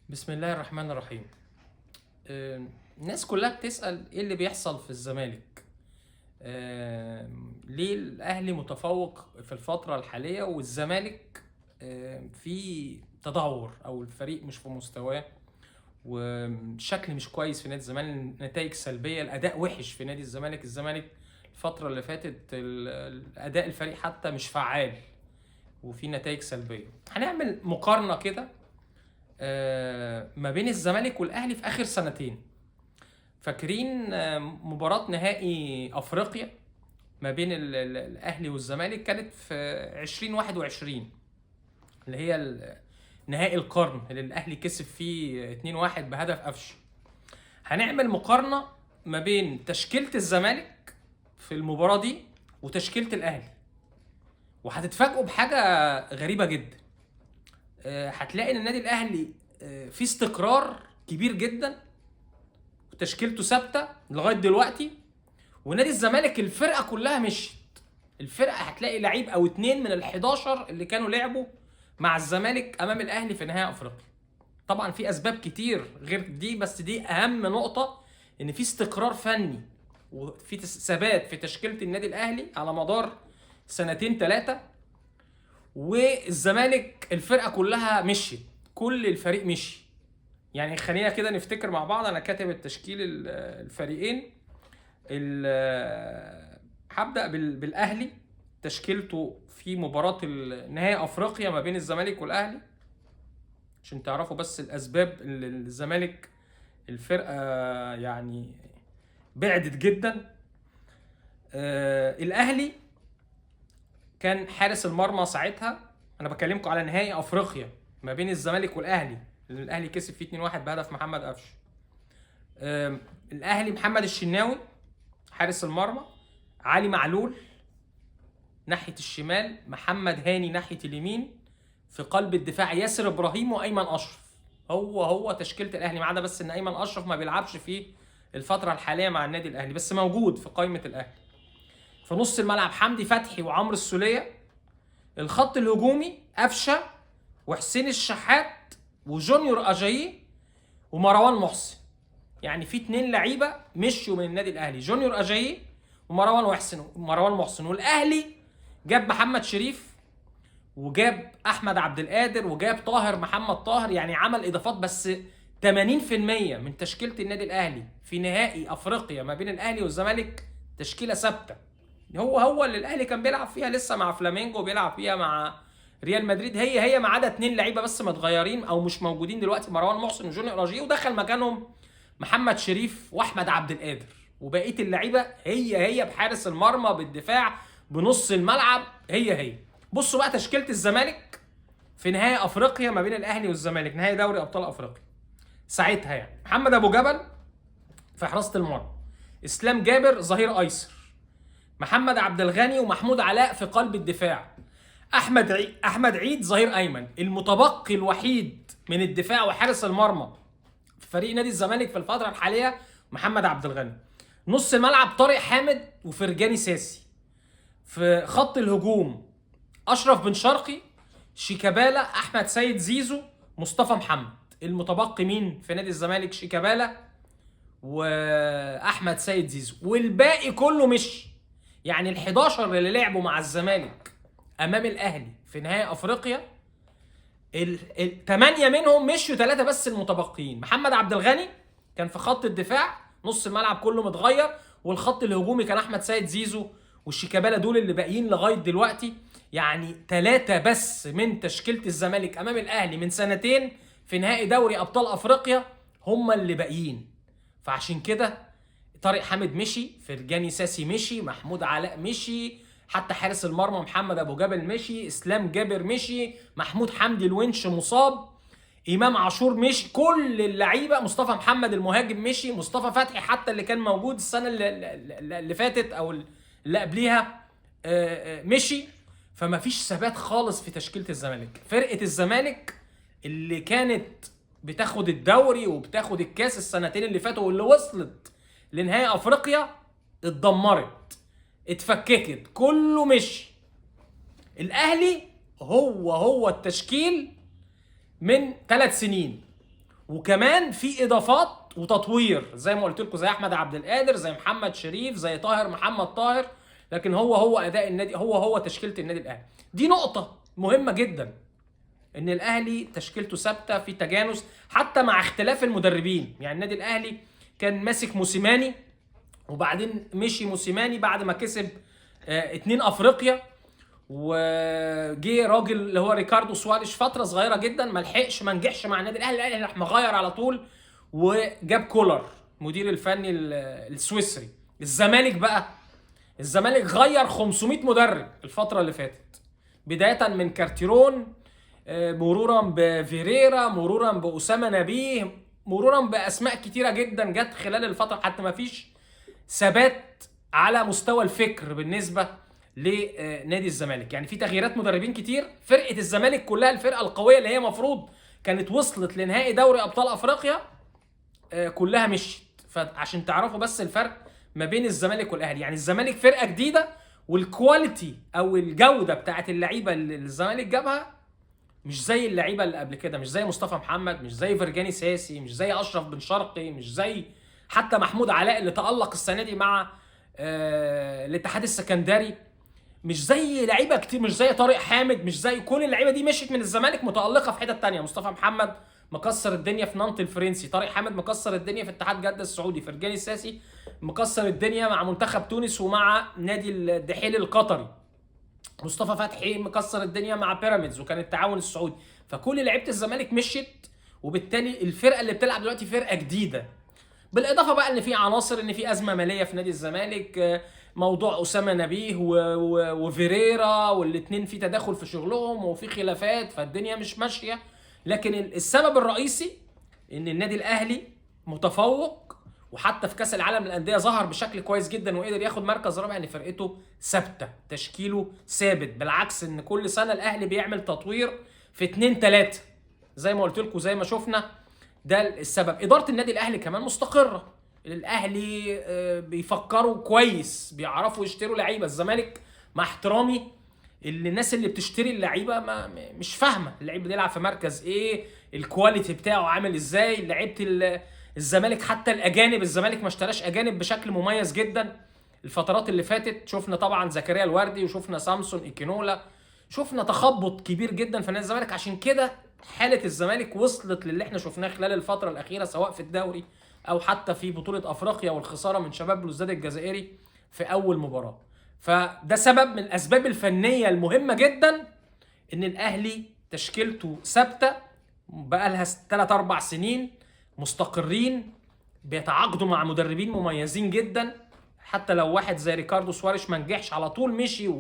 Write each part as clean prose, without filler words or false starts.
بسم الله الرحمن الرحيم. الناس كلها بتسأل ايه اللي بيحصل في الزمالك؟ ليه الاهلي متفوق في الفترة الحالية والزمالك في تدهور او الفريق مش في مستواه وشكل مش كويس في نادي الزمالك، نتائج سلبية، الاداء وحش في نادي الزمالك. الزمالك الفترة اللي فاتت الاداء الفريق حتى مش فعال وفي نتائج سلبية. هنعمل مقارنة كده ما بين الزمالك والاهلي في اخر سنتين. فاكرين مباراة نهائي افريقيا ما بين الاهلي والزمالك كانت في 2021 اللي هي نهائي القرن اللي الاهلي كسب فيه 2-1 بهدف قفشه. هنعمل مقارنة ما بين تشكيلة الزمالك في المباراة دي وتشكيلة الاهلي، وهتتفاجئوا بحاجة غريبة جدا. هتلاقي ان النادي الاهلي في استقرار كبير جدا وتشكيلته ثابتة لغاية دلوقتي، ونادي الزمالك الفرقة كلها مشيت. الفرقة هتلاقي لعيب او اتنين من ال11 اللي كانوا لعبوا مع الزمالك امام الاهلي في نهائي افريقيا. طبعا في اسباب كتير غير دي، بس دي اهم نقطة، ان في استقرار فني وفي ثبات في تشكيله النادي الاهلي على مدار سنتين ثلاثة، والزمالك الفرقة كلها مشيت، كل الفريق مشي. يعني خلينا كده نفتكر مع بعض، انا كاتب التشكيل الفريقين. هبدا بالاهلي، تشكيلته في مباراة نهائي افريقيا ما بين الزمالك والاهلي، عشان تعرفوا بس الاسباب اللي الزمالك الفرقة يعني بعدت جدا. الاهلي كان حارس المرمى ساعتها، انا بكلمكم على نهائي افريقيا ما بين الزمالك والاهلي اللي الاهلي كسب فيه 2-1 بهدف محمد قفشه. الاهلي محمد الشناوي حارس المرمى، علي معلول ناحية الشمال، محمد هاني ناحية اليمين، في قلب الدفاع ياسر ابراهيم وايمن اشرف. هو تشكيله الاهلي، ما عدا بس ان ايمن اشرف ما بيلعبش في الفترة الحالية مع النادي الاهلي، بس موجود في قائمة الاهلي. في نص الملعب حمدي فتحي وعمرو السوليه. الخط الهجومي قفشه وحسين الشحات وجونيور اجاييه ومروان محسن. يعني في اتنين لعيبة مشوا من النادي الاهلي، جونيور اجاييه ومروان محسن، مروان محسن. والاهلي جاب محمد شريف وجاب احمد عبد القادر وجاب طاهر محمد طاهر، يعني عمل اضافات. بس 80% من تشكيله النادي الاهلي في نهائي افريقيا ما بين الاهلي والزمالك تشكيله ثابتة، هو اللي الاهلي كان بيلعب فيها لسه مع فلامينجو وبيلعب فيها مع ريال مدريد، هي ما عدا اتنين لعيبة بس متغيرين او مش موجودين دلوقتي، مروان محسن وجونيور اجاييه، ودخل مكانهم محمد شريف واحمد عبد القادر، وبقية اللعيبة هي بحارس المرمى بالدفاع بنص الملعب هي. بصوا بقى تشكيله الزمالك في نهائي افريقيا ما بين الاهلي والزمالك، نهائي دوري ابطال افريقيا ساعتها، يعني محمد ابو جبل في حراسة المرمى، اسلام جابر ظهير ايسر، محمد عبد الغني ومحمود علاء في قلب الدفاع، احمد عيد ظهير ايمن. المتبقي الوحيد من الدفاع وحارس المرمى في فريق نادي الزمالك في الفترة الحالية محمد عبد الغني. نص الملعب طارق حامد وفرجاني ساسي. في خط الهجوم اشرف بن شرقي، شيكابالا، احمد سيد زيزو، مصطفى محمد. المتبقي مين في نادي الزمالك؟ شيكابالا واحمد سيد زيزو، والباقي كله مشي. يعني ال11 اللي لعبوا مع الزمالك امام الاهلي في نهائي افريقيا، الثمانية منهم مشوا، ثلاثة بس المتبقيين. محمد عبد الغني كان في خط الدفاع، نص الملعب كله متغير، والخط الهجومي كان احمد سيد زيزو والشيكابالا، دول اللي باقيين لغاية دلوقتي. يعني ثلاثة بس من تشكيله الزمالك امام الاهلي من سنتين في نهائي دوري ابطال افريقيا هم اللي باقيين. فعشان كده طارق حامد مشي، فرجاني ساسي مشي، محمود علاء مشي، حتى حارس المرمى محمد ابو جبل مشي، اسلام جابر مشي، محمود حمدي الونش مصاب، امام عاشور مشي، كل اللعيبة، مصطفى محمد المهاجم مشي، مصطفى فتحي حتى اللي كان موجود السنة اللي فاتت او اللي قبليها مشي. فما فيش ثبات خالص في تشكيله الزمالك. فرقه الزمالك اللي كانت بتاخد الدوري وبتاخد الكاس السنتين اللي فاتوا واللي وصلت لنهائي افريقيا اتدمرت، اتفككت، كله مشي. الاهلي هو التشكيل من 3 سنين، وكمان في اضافات وتطوير زي ما قلت لكم، زي احمد عبد القادر، زي محمد شريف، زي طاهر محمد طاهر، لكن هو اداء النادي، هو تشكيله النادي الاهلي. دي نقطة مهمة جدا، ان الاهلي تشكيلته ثابتة في تجانس حتى مع اختلاف المدربين. يعني النادي الاهلي كان ماسك موسيماني، وبعدين مشي موسيماني بعد ما كسب 2 افريقيا، وجه راجل اللي هو ريكاردو سواريش فترة صغيرة جدا، ما لحقش، ما نجحش مع النادي الاهلي. الاهلي راح مغير على طول وجاب كولر مدير الفني السويسري. الزمالك بقى، الزمالك غير 500 مدرب الفترة اللي فاتت، بداية من كارتيرون، مرورا بفيريرا، مرورا باسامه نبيه، مرورا باسماء كتيرة جدا جت خلال الفترة، حتى ما فيش ثبات على مستوى الفكر بالنسبة لنادي الزمالك. يعني في تغييرات مدربين كتير، فرقه الزمالك كلها الفرقة القوية اللي هي مفروض كانت وصلت لنهائي دوري ابطال افريقيا كلها مشيت. فعشان تعرفوا بس الفرق ما بين الزمالك والاهلي، يعني الزمالك فرقه جديدة، وال quality او الجودة بتاعت اللعيبة اللي الزمالك جابها مش زي اللعيبة اللي قبل كده، مش زي مصطفى محمد، مش زي فرجاني ساسي، مش زي اشرف بن شرقي، مش زي حتى محمود علاء اللي تألق السنة دي مع الاتحاد السكندري، مش زي لعيبة كتير، مش زي طارق حامد، مش زي كل اللعيبة دي مشيت من الزمالك متألقه في حتة تانية. مصطفى محمد مكسر الدنيا في نانت الفرنسي، طارق حامد مكسر الدنيا في اتحاد جده السعودي، فرجاني الساسي مكسر الدنيا مع منتخب تونس ومع نادي الدحيل القطري، مصطفى فتحي مكسر الدنيا مع بيراميدز وكان التعاون السعودي. فكل لعيبة الزمالك مشيت، وبالتالي الفرقة اللي بتلعب دلوقتي فرقه جديدة. بالاضافة بقى ان في عناصر، ان في ازمة ماليه في نادي الزمالك، موضوع اسامة نبيه وفيريرا، والاثنين في تداخل في شغلهم وفي خلافات، فالدنيا مش ماشية. لكن السبب الرئيسي ان النادي الاهلي متفوق، وحتى في كاس العالم للاندية ظهر بشكل كويس جدا وقدر ياخد مركز رابع، ان فرقته ثابتة، تشكيله ثابت، بالعكس ان كل سنة الاهلي بيعمل تطوير في 2 3 زي ما قلت لكم، زي ما شفنا. ده السبب. ادارة النادي الاهلي كمان مستقره، الاهلي بيفكروا كويس، بيعرفوا يشتروا لعيبة. الزمالك مع احترامي اللي الناس اللي بتشتري اللعيبة ما مش فاهمه اللعيب بيلعب في مركز ايه، ال quality بتاعه عامل ازاي. لعيبة الزمالك حتى الاجانب، الزمالك ما اشتراش اجانب بشكل مميز جدا الفترات اللي فاتت. شفنا طبعا زكريا الوردي، وشفنا سامسون ايكينولا، شفنا تخبط كبير جدا في نادي الزمالك. عشان كده حاله الزمالك وصلت للي احنا شفناه خلال الفترة الاخيرة، سواء في الدوري او حتى في بطوله افريقيا والخسارة من شباب بلوزداد الجزائري في اول مباراة. فده سبب من الاسباب الفنية المهمة جدا، ان الاهلي تشكيلته ثابتة بقى لها 3 4 سنين مستقرين، بيتعاقدوا مع مدربين مميزين جدا. حتى لو واحد زي ريكاردو سواريش ما نجحش على طول مشي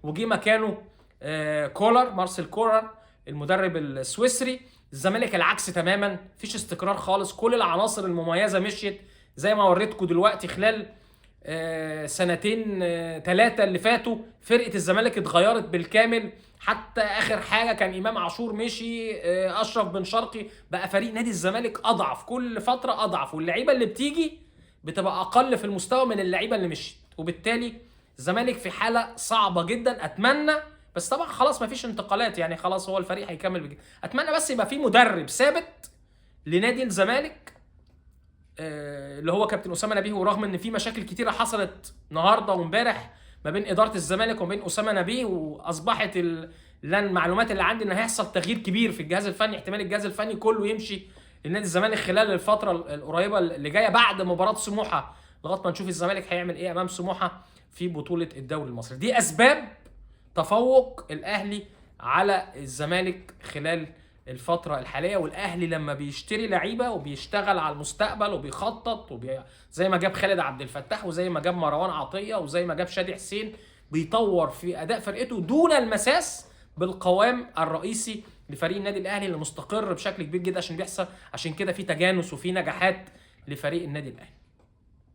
وجي مكانه كولر، مارسيل كولر المدرب السويسري. الزمالك العكس تماما، مفيش استقرار خالص، كل العناصر المميزة مشيت زي ما وريتكم دلوقتي. خلال 2 3 اللي فاتوا فرقه الزمالك اتغيرت بالكامل. حتى اخر حاجة كان امام عاشور مشي، اشرف بن شرقي، بقى فريق نادي الزمالك اضعف كل فترة اضعف، واللعيبة اللي بتيجي بتبقى اقل في المستوى من اللعيبة اللي مشيت، وبالتالي الزمالك في حاله صعبة جدا. اتمنى بس طبعا خلاص مفيش انتقالات، يعني خلاص هو الفريق هيكمل بكده. اتمنى بس يبقى في مدرب ثابت لنادي الزمالك اللي هو كابتن اسامة نبيه. ورغم ان في مشاكل كتيرة حصلت النهارده وامبارح ما بين ادارة الزمالك وما بين اسامة نبيه، واصبحت المعلومات اللي عندي ان هيحصل تغيير كبير في الجهاز الفني، احتمال الجهاز الفني كله يمشي لنادي الزمالك خلال الفترة القريبة اللي جاية بعد مباراة سموحه، لغاية ما نشوف الزمالك هيعمل ايه امام سموحه في بطوله الدوري المصري. دي اسباب تفوق الاهلي على الزمالك خلال الفترة الحالية. والاهلي لما بيشتري لعيبة وبيشتغل على المستقبل وبيخطط زي ما جاب خالد عبد الفتاح، وزي ما جاب مروان عطية، وزي ما جاب شادي حسين، بيطور في اداء فرقته دون المساس بالقوام الرئيسي لفريق النادي الاهلي اللي مستقر بشكل كبير جدا. عشان بيحصل، عشان كده في تجانس وفي نجاحات لفريق النادي الاهلي.